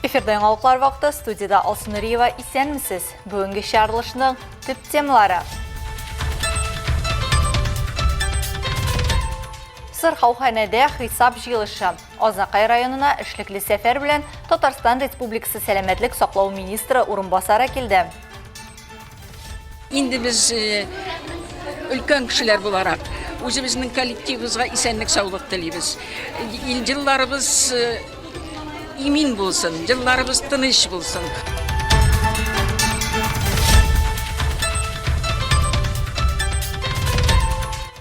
Эфирда яңалыклар вакыты, студиядә Алсу Нуриева. Исәнмесез. Бүгенге чыгарылышның төп темалары. Сырхауханәдә хисап җыелышы. Азнакай районына эшлекле сәфәр белән Татарстан Республикасы сәламәтлек саклау министры урынбасары килде. Инде без э, өлкән кешеләр буларак үзебезнең коллективыбызга исәнлек-саулык телибез. Елларыбыз э, имин булсын, елларыбыз тыныч булсын.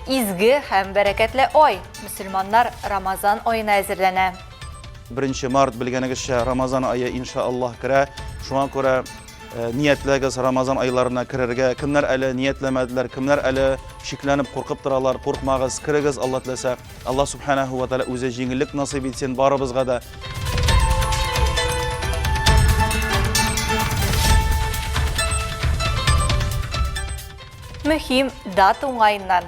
Изге һәм бәрәкәтле ай. Мөселманнар Рамазан аена әзерләнә. 1 март белгәнегезчә Рамазан ае иншаллаһ керә. Шуңа күрә Э, ниятләгез Рамазан айларына керергә. Кемнәр әле ниятләмәделәр, кемнәр әле шикләнеп куркып торалар, куркмагыз, керегез, Алла теләсә. Алла субханаху ва тааля үзе җиңеллек насыйп итсен барыбызга да. Мөһим дата уңаеннан.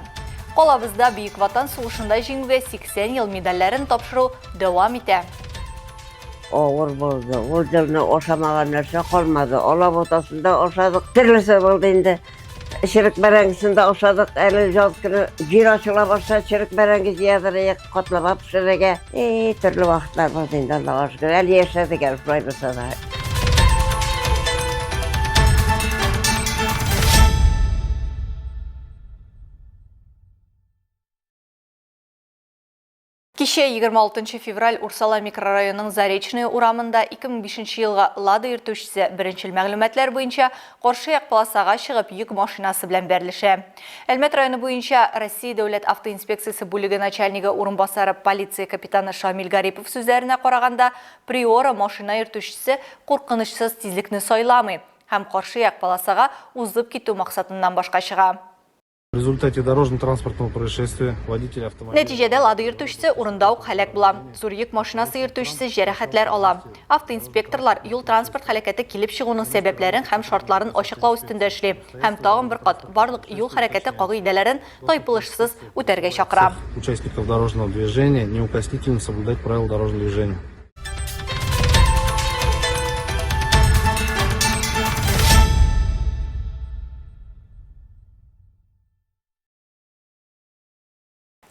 Калабызда Бөек Ватан сугышында җиңүгә 80 ел медальләрен тапшыру дәвам итә. Авыр булды. Ул елны ашамаган нәрсә калмады. Алабутасын да ашадык, төрлесе булды инде. Черек бәрәңгесен дә ашадык. Әле яз көне җир ачыла башласа, черек бәрәңге җыядыр идек, катлама пешерергә. И, төрле вакытлар булды инде, Аллага шөкер. Әле яшәдек әле шулай булса да. Кичә 26 февраль Урсала микрорайонының Заречная урамында 2005 елгы Лада йөртүчесе беренчел мәгълүматлар буенча каршы як полосага чыгып йөк машинасы белән бәрелешә. Әлмәт районы буенча Россия дәүләт автоинспекциясе бүлеге начальнигы урынбасары полиция капитаны Шамил Гарипов сүзләренә караганда, Приора машина йөртүчесе куркынычсыз тизлекне сайламый һәм каршы як полосага узып китү максатыннан башка чыга. В результате дорожно-транспортного происшествия водитель автомобиля... Нәтиҗәдә Лада йөртүчесе урында ук һәлак була. Зур йөк машинасы йөртүчесе җәрәхәтләр ала. Автоинспекторлар юл-транспорт һәлакәте килеп чыгуның сәбәпләрен һәм шартларын ачыклау өстендә эшли һәм тагын бер кат барлык юл хәрәкәте кагыйдәләрен тайпылышсыз үтәргә чакыра. Участников дорожного движения неукоснительно соблюдать правила дорожного движения.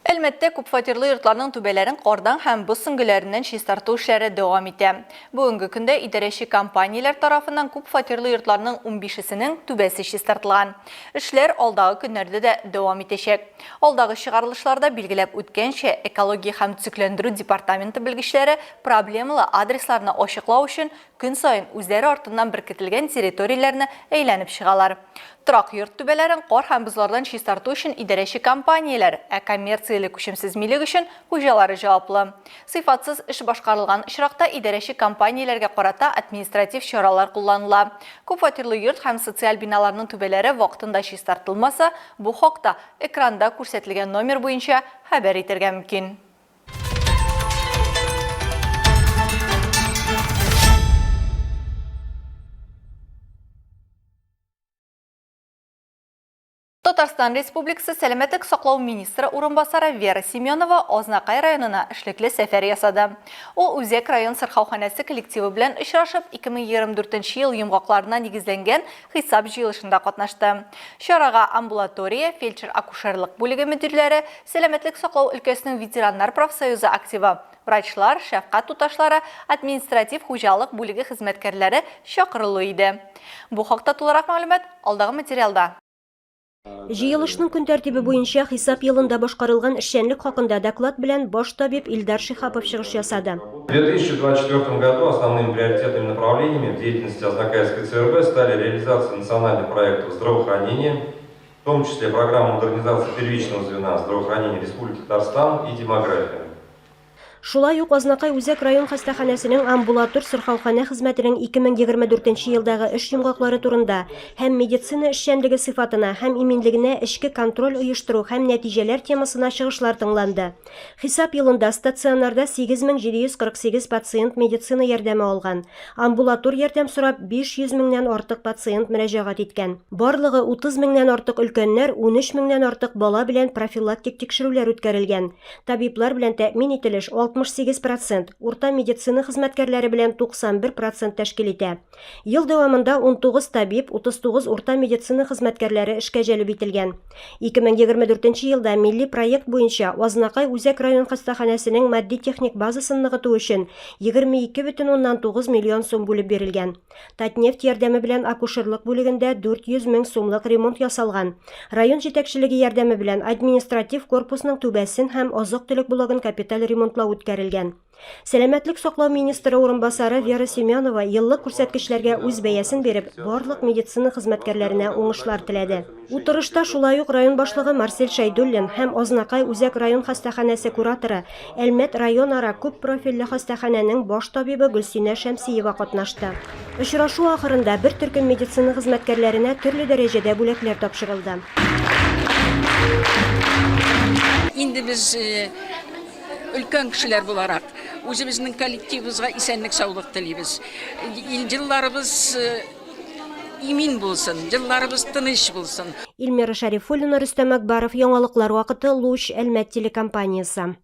Әлмәттә күпфатирлы йортларның түбәләрен кардан һәм боз сөңгеләреннән чистарту эшләре дәвам итә. Бүгенге көндә идарәче компанияләр тарафыннан күпфатирлы йортларның унбишесенең түбәсе чистартылган. Эшләр алдагы көннәрдә дә дәвам итәчәк. Алдагы чыгарылышларда билгеләп үткәнчә, экология һәм төзекләндерү департаменты белгечләре проблемалы адресларны ачыклау өчен көн саен үзләре артыннан беркетелгән территорияләрне әйләнеп чыгалар. Торак йорт түбәләрен кар һәм бозлардан чистарту өчен идарәче компанияләр, ә коммерцияле күчемсез милек өчен хуҗалары җаваплы. Сыйфатсыз эш башкарылган очракта идарәче компанияләргә карата административ чаралар кулланыла. Күпфатирлы йорт һәм социаль биналарның түбәләре вакытында чистартылмаса, бу хакта экранда күрсәтелгән номер буенча хәбәр итәргә мөмкин. Татарстан Республикасы сәламәтлек саклау министры урынбасары Вера Семенова Азнакай районына эшлекле сәфәр ясады. Ул Үзәк район сырхауханәсе коллективы белән очрашып, 2024 ел йомгакларына нигезләнгән хисап җыелышында катнашты. Чарага амбулатория, фельдшер-акушерлык бүлеге мөдирләре, сәламәтлек саклау өлкәсенең ветераннар профсоюзы активы, Врачлар, шәфкать туташлары, административ-хуҗалык бүлеге хезмәткәрләре чакырылу иде. Бу хакта тулырак мәгълүмат алдагы материалда. Җыелышның көн тәртибе буенча хисап елында башкарылган эшчәнлек хакында доклад белән баш табиб Илдар Шиһапов чыгыш ясады. В 2024 году основными приоритетными направлениями в деятельности Азнакаевской ЦРБ стали реализация национальных проектов здравоохранения, в том числе программа модернизации первичного звена здравоохранения Республики Татарстан и демография. Шулай ук Азнакай үзәк район хастаханәсенең амбулатор сырхауханә хезмәтенең 2024 елдагы эш йомгаклары турында һәм медицина эшчәнлеге сыйфатына һәм иминлегенә эчке контроль оештыру һәм нәтиҗәләр темасына чыгышлар тыңланды. Хисап елында стационарда 8748 пациент медицина ярдәме алган, амбулатор ярдәм сорап 500 меңнән артык пациент мөрәҗәгать иткән. Барлыгы 30 меңнән артык өлкәннәр, 13 меңнән артык бала белән профилактик тикшерүләр үткәрелгән. Табиблар белән тәэмин ителеш 60. 68 процент, урта медицина хезмәткәрләре белән 91 процент тәшкил итә. Ел дәвамында 19 табиб, 39 урта медицина хезмәткәрләре эшкә җәлеп ителгән. 2024 елда милли проект буенча Азнакай үзәк район хастаханәсенең матди-техник базасын ныгыту өчен 22,9 миллион сум бүлеп бирелгән. Татнефть ярдәме белән акушерлык бүлегендә 400 мең сумлык ремонт ясалган. Район җитәкчелеге ярдәме белән административ корпусның түбәсен һәм азык-төлек блогын капиталь ремонтлау үткәрелгән. Сәламәтлек саклау министры урынбасары Вера Семенова еллык күрсәткечләргә үз бәясен биреп, барлык медицина хезмәткәрләренә уңышлар теләде. Утырышта шулай ук район башлыгы Марсель Шәйдуллин һәм Азнакай үзәк район хастаханәсе кураторы, Әлмәт районара күп профильле хастаханәнең баш табибы Гөлсинә Шәмсиева катнашты. Очрашу ахырында бер төркем медицина хезмәткәрләренә төрле дәрәҗәдә бүләкләр тапшырылды. Инде без өлкән кешеләр буларак, үзебезнең коллективыбызга исәнлек-саулык телибез. Елларыбыз Имин булсын, елларыбыз тыныч булсын. Эльмира Шәрифуллина, Рөстәм Әкбаров, Яңалыклар вакыты, Луч, Әлмәт телекомпаниясе.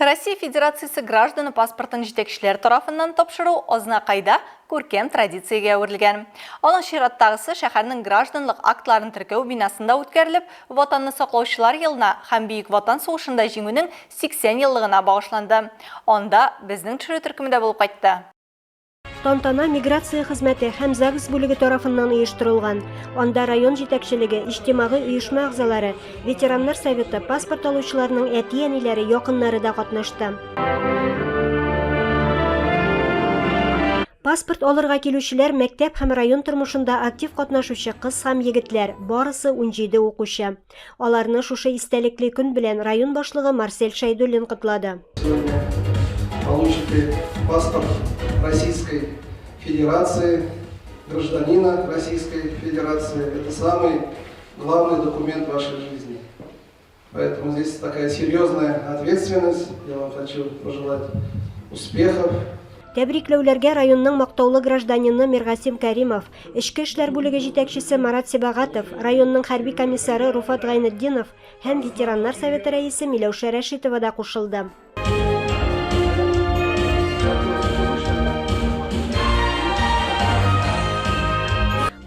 Россия Федерациясе гражданы паспортын җитәкчеләр тарафыннан тапшыру Азнакайда күркәм традициягә әверелгән. Аның чираттагысы шәһәрнең гражданлык актларын теркәү бинасында үткәрелеп, Ватанны саклаучылар елына һәм Бөек Ватан сугышында Җиңүнең 80 еллыгына багышланды. Анда безнең төшерү төркеме дә булып кайтты. Тантана миграция хезмәте һәм ЗАГС бүлеге тарафыннан оештырылган. Анда район җитәкчелеге, иҗтимагый оешма әгъзалары, ветераннар советы, паспорт алучыларның әти-әниләре, якыннары да катнашты. Паспорт алырга килүчеләр мәктәп һәм район тормышында актив катнашучы кыз һәм егетләр, барысы 17 укучы. Аларны шушы истәлекле көн белән район башлыгы Марсель Шәйдуллин котлады. Сегодня получите паспорт Российской Федерации, гражданина Российской Федерации. Это самый главный документ вашей жизни. Поэтому здесь такая серьезная ответственность. Я вам хочу пожелать успехов. Тәбрикләүләргә районның мактаулы гражданины Миргасим Кәримов, Эчке эшләр бүлеге җитәкчесе Марат Сибагатов, районның хәрби комиссары Руфат Гайнетдинов һәм ветераннар советы рәисе Миләүшә Рәшитова да кушылды.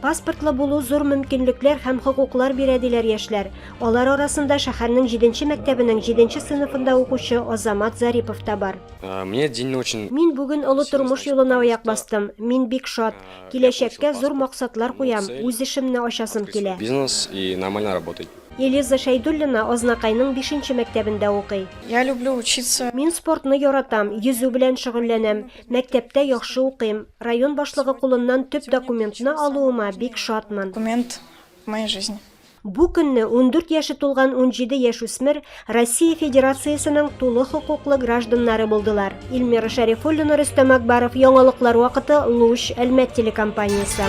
Паспортлы булу зур мөмкинлекләр һәм хокуклар бирә, диләр яшьләр. Алар арасында шәһәрнең җиденче мәктәбенең җиденче сыйныфында укучы Азамат Зарипов та бар. Мне день очень Мин бүген олы тормыш юлына аяк бастым. Мин бик шат. Киләчәккә зур максатлар куям, үз эшемне ачасым килә. Бизнес и нормально работать. Элиза Шәйдуллина Азнакайның бишенче мәктәбендә укый. Я люблю учиться. Мин спортны яратам, йөзү белән шөгыльләнәм. Мәктәптә яхшы укыйм. Район башлыгы кулыннан төп документны алуыма бик шатмын. Документ в моей жизни. Бу көнне 14 яше тулган 17 яшүсмер Россия Федерациясенең тулы хокуклы гражданнары булдылар. Эльмира Шәрифуллина, Рөстәм Акбаров, Яңалыклар вакыты, Луч, Әлмәт телекомпаниясе.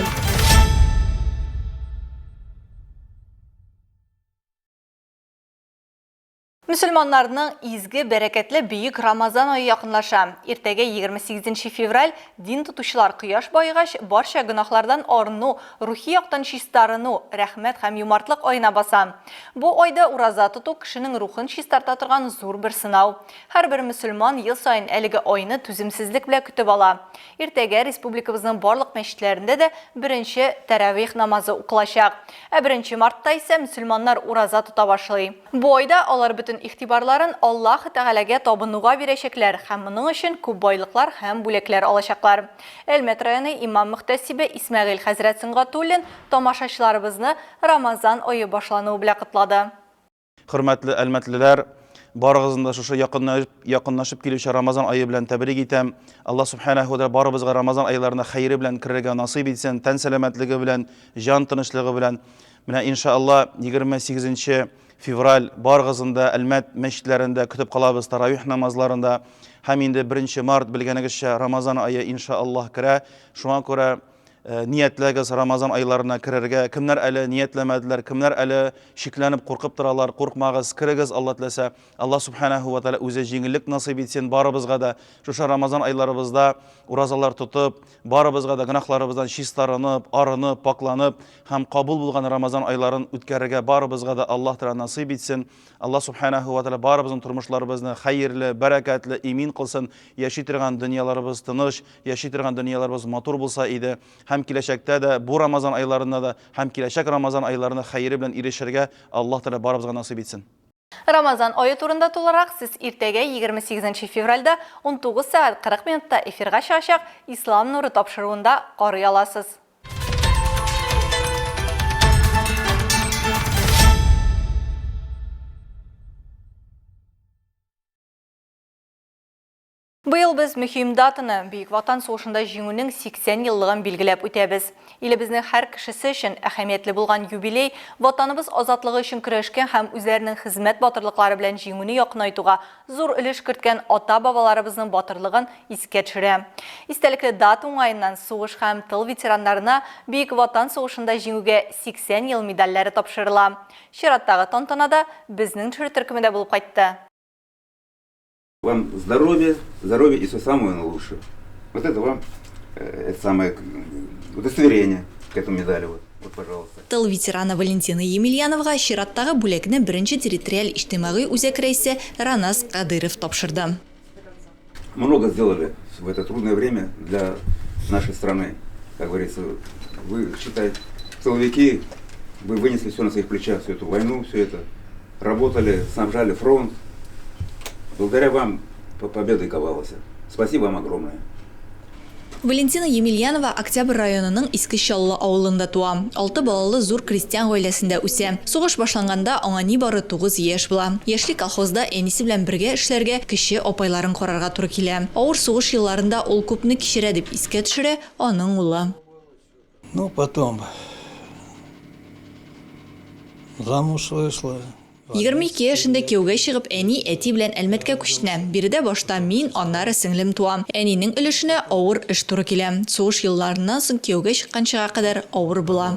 Мөселманнарның изге, бәрәкәтле бөек Рамазан ае якынлаша. Иртәгә 28 февраль дин тотучылар кояш баегач, барча гөнаһлардан арыну, рухи яктан чистарыну, рәхмәт һәм юмартлык аена баса. Бу айда ураза тоту кешенең рухын чистарта торган зур бер сынау. Һәрбер мөселман ел саен әлеге айны түземсезлек белән көтеп ала. Иртәгә республикабызның барлык мәчетләрендә дә беренче тәравих намазы укылачак. Ә беренче мартта исә мөселманнар ураза тота башлый. Бу айда алар бөтен игътибарларын Аллаһы Тәгаләгә табынуга бирәчәкләр һәм моның өчен күп байлыклар һәм бүләкләр алачаклар. Әлмәт районы имам-мөхтәсибе Исмәгыйль хәзрәт Сөнгатуллин тамашачыларыбызны Рамазан ае башлануы белән котлады. Хөрмәтле әлмәтлеләр, барыгызны да шушы якынлашып килүче Рамазан ае белән тәбрик итәм. Аллаһ Субханәһу ва Тәгалә барыбызга Рамазан айларына хәере белән керергә насыйп итсен, тән сәламәтлеге белән, җан тынычлыгы белән. Менә иншалла 28 февраль барыгызны да Әлмәт мәчетләрендә көтеп калабыз таравих намазларында. Һәм инде 1 март белгәнегезчә Рамазан ае иншаллаһ керә. Шуңа күрә. ниятләгез Рамазан айларына керергә. Кемнәр әле ниятләмәделәр, кемнәр әле шикләнеп куркып торалар, куркмагыз, керегез, Алла теләсә. Алла Субханәһү вә Тәгалә үзе җиңеллек насыйп итсен барыбызга да. Шушы Рамазан айларыбызда уразалар тотып, барыбызга да гөнаһларыбыздан чистарынып, арынып, пакъланып һәм кабул булган Рамазан айларын үткәрергә барыбызга да Аллаһ Тәгалә насыйп итсен. Аллаһ Субханәһү вә Тәгалә барыбызның тормышларыбызны хәерле, бәрәкәтле, имин кылсын, яши торган дөньяларыбыз тыныч, Яши торган дөньяларыбыз матур булса иде һәм киләчәктә дә, бу Рамазан айларында да һәм киләчәк Рамазан айларында хәере белән ирешергә Аллаһ Тәгалә барыбызга насыйп итсен. Рамазан ае турында тулырак сез иртәгә, 28 нче февральдә, 19 сәгать 40 минутта эфирга чыгачак Ислам нуры тапшыруында карый аласыз. Быел без мөһим датаны, Бөек Ватан сугышында Җиңүнең 80 еллыгын билгеләп үтәбез. Илебезнең һәр кешесе өчен әһәмиятле булган юбилей Ватаныбыз азатлыгы өчен көрәшкән һәм үзләренең хезмәт батырлыклары белән Җиңүне якынайтуга зур өлеш керткән ата-бабаларыбызның батырлыгын искә төшерә. Истәлекле дата уңаеннан сугыш һәм тыл ветераннарына Бөек Ватан сугышында Җиңүгә 80 ел медальләре тапшырыла. Чираттагы тантанада безнең төшерү төркеме дә булып кайтты. Вам здоровья, здоровья и все самое лучшее. Вот это вам э, это самое удостоверение к этому медали. Вот. Вот, пожалуйста. Тыл ветераны Валентина Емельяновага чираттагы бүләкне беренче территориаль иҗтимагый үзәк рәисе Ранас Кадыйров тапшырды. Много сделали в это трудное время для нашей страны. Как говорится, вы, считай, тыловики, вы вынесли все на своих плечах, всю эту войну, все это. Работали, снабжали фронт. Благодаря вам победа и ковалась. Спасибо вам огромное. Валентина Емельянова Октябрь районының Иске Чаллы авылында туа. Алты балалы зур крестьян гаиләсендә үсә. Сугыш башланганда аңа нибары тугыз яшь була. Яшьли колхозда әнисе белән бергә эшләргә, кече апайларын карарга туры килә. Авыр сугыш елларында ул күпне кичерә, дип искә төшерә аның улы. Ну, потом замуж вышла. 22 яшендә кияүгә чыгып, әни әти белән Әлмәткә күченә. Биредә башта мин, аннары сеңлем туа. Әнинең өлешенә авыр эш туры килә. Сугыш елларыннан соң кияүгә чыкканчыга кадәр авыр була.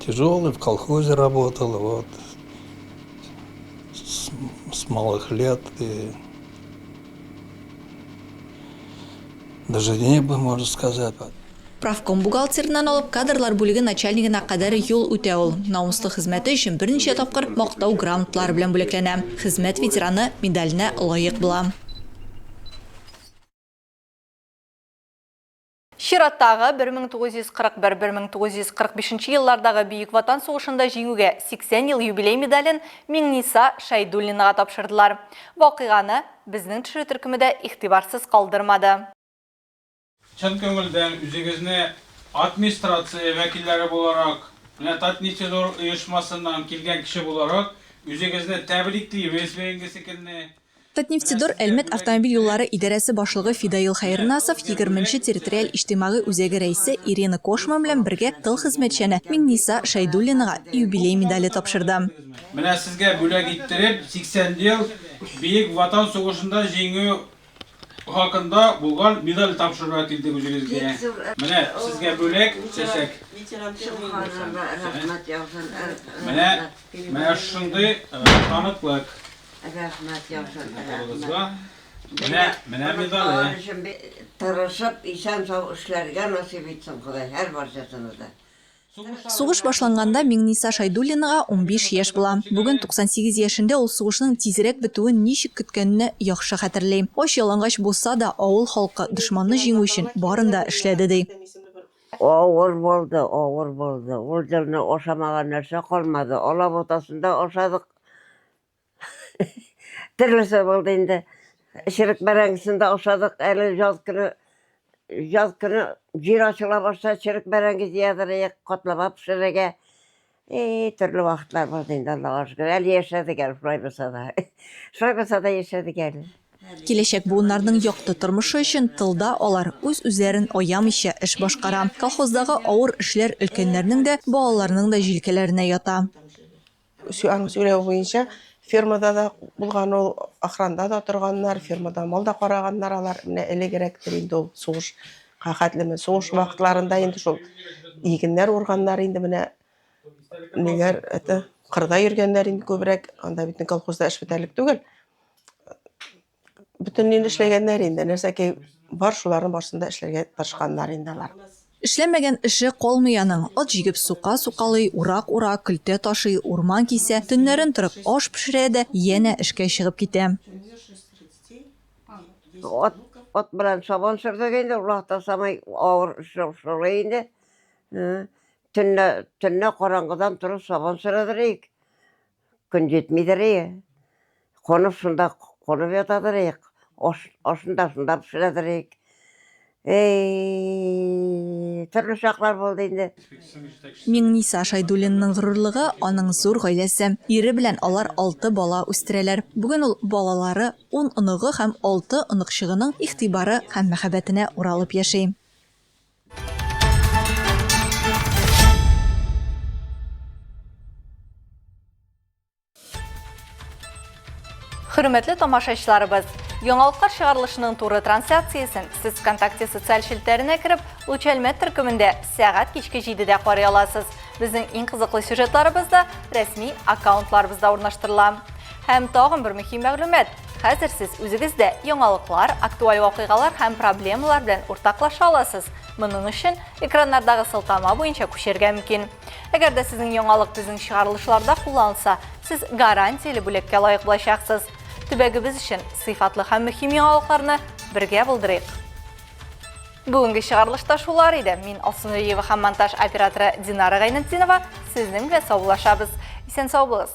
Тяжелый, в колхозе работала, вот, с, с малых лет. И Даже не бы, можно сказать. Профком бухгалтерыннан алып кадрлар бүлеге начальнигына кадәр юл үтә ул. Намуслы хезмәте өчен берничә тапкыр Мактау грамоталары белән бүләкләнә. Хезмәт ветераны медаленә лаек була. Чираттагы 1941-1945 еллардагы Бөек Ватан сугышында Җиңүгә 80 ел юбилей медален Миңниса Шәйдуллинага тапшырдылар. Вакыйганы Безнең төшерү төркеме дә игътибарсыз калдырмады. Чын күңелдән үзегезне администрация вәкилләре буларак, менә Татнефтедор оешмасыннан килгән кеше буларак, үзегезне тәбриклибез бүгенгесе көнне. Татнефтедор Әлмәт автомобиль юллары идарәсе башлыгы Фидаил Хәернасов, егерменче территориаль иҗтимагый үзәге рәисе Ирина Кошман белән бергә тыл хезмәтчәне Миңниса Шәйдуллинага юбилей медале тапшырды. Менә сезгә бүләк иттереп 80 ел Бөек Ватан сугышында Җиңү хакында булган медаль тапшырырга килдек үзегезгә. Менә сезгә бүләк, чәчәк. Менә, менә шушындый таныклык. Кулыгызга. Менә, менә медале. Тырышып, исән-сау эшләргә насыйп итсен Ходай һәрбарчасына да. Сугыш башланганда Миңниса Шәйдуллинага 15 яшь була. Бүген 98 яшендә ул сугышның тизрәк бетүен ничек көткәнне яхшы хәтерли. Ач-ялангач булса да, авыл халкы дошманны җиңү өчен барын да эшләде, ди. Авыр булды, авыр булды. Ул елны ашамаган нәрсә калмады. Алабутасын да ашадык. Төрлесе булды инде. Черек бәрәңгесен дә ашадык. Әле яз көне яз көне җир ачыла башласа, черек бәрәңге җыядыр идек, катлама пешерергә. И, төрле вакытлар булды инде, Аллага шөкер. Әле яшәдек әле, шулай булса да. Шулай булса да яшәдек әле. Киләчәк буыннарның якты тормышы өчен тылда алар үз-үзләрен аямыйча эш башкара. Колхоздагы авыр эшләр өлкәннәрнең дә, балаларның да җилкәләренә ята. Аның сөйләве буенча, фермада да булган ул, охранда да торганнар, фермада мал да караганнар алар. Менә элегрәктер инде ул сугыш. хәтлеме. Сугыш вакытларында инде шул игеннәр урганнар инде менә ниләр это кырда йөргәннәр инде күбрәк. Анда бит колхозда эш бетәрлек түгел. Бөтен нинди эшләгәннәр инде. Нәрсәки бар, шуларның барысын да эшләргә тырышканнар инде алар. Эшләмәгән эше калмый аның. Ат җигеп сука сукалый, урак ура, көлтә ташый, урман кисә, төннәрен торып аш пешерә дә янә эшкә чыгып китә. Ат, ат белән сабан сөрдек инде, ул вакытта самый авыр эш шул инде. Төнлә, төнлә караңгыдан торып сабан сөрәдер идек. Көн җитмидер ие. Кунып шунда кунып ятадыр идек. Аш, ашын да шунда пешерәдер идек. Эй, төрле чаклар булды инде. Миңниса Шайдуллинаның горурлыгы, аның зур гаиләсе. Ире белән алар алты бала үстерәләр. Бүген ул балалары, ун оныгы һәм алты оныкчыгының игътибары һәм мәхәббәтенә уралып яши. Хөрмәтле тамашачыларыбыз, яңалыклар чыгарылышының туры трансляциясен сез ВКонтакте социаль челтәренә кереп, Лучәлмәт төркемендә сәгать кичке 7-дә карый аласыз. Безнең иң кызыклы сюжетларыбыз да рәсми аккаунтларыбызда урнаштырыла. Һәм тагын бер мөһим мәгълүмат. Хәзер сез үзегез дә яңалыклар, актуаль вакыйгалар һәм проблемалар белән уртаклаша аласыз. Моның өчен экраннардагы сылтама буенча күчәргә мөмкин. Әгәр дә сезнең яңалык безнең чыгарылышларда кулланылса, сез гарантияле бүләккә лаек булачаксыз. Төбәгебез өчен сыйфатлы һәм мөһим яңалыкларны бергә булдырыйк. Бүгенге чыгарылышта шулар иде. Мин Алсу Нуриева һәм монтаж операторы Динара Гайнетдинова сезнең белән саубуллашабыз. Исән сау булыгыз.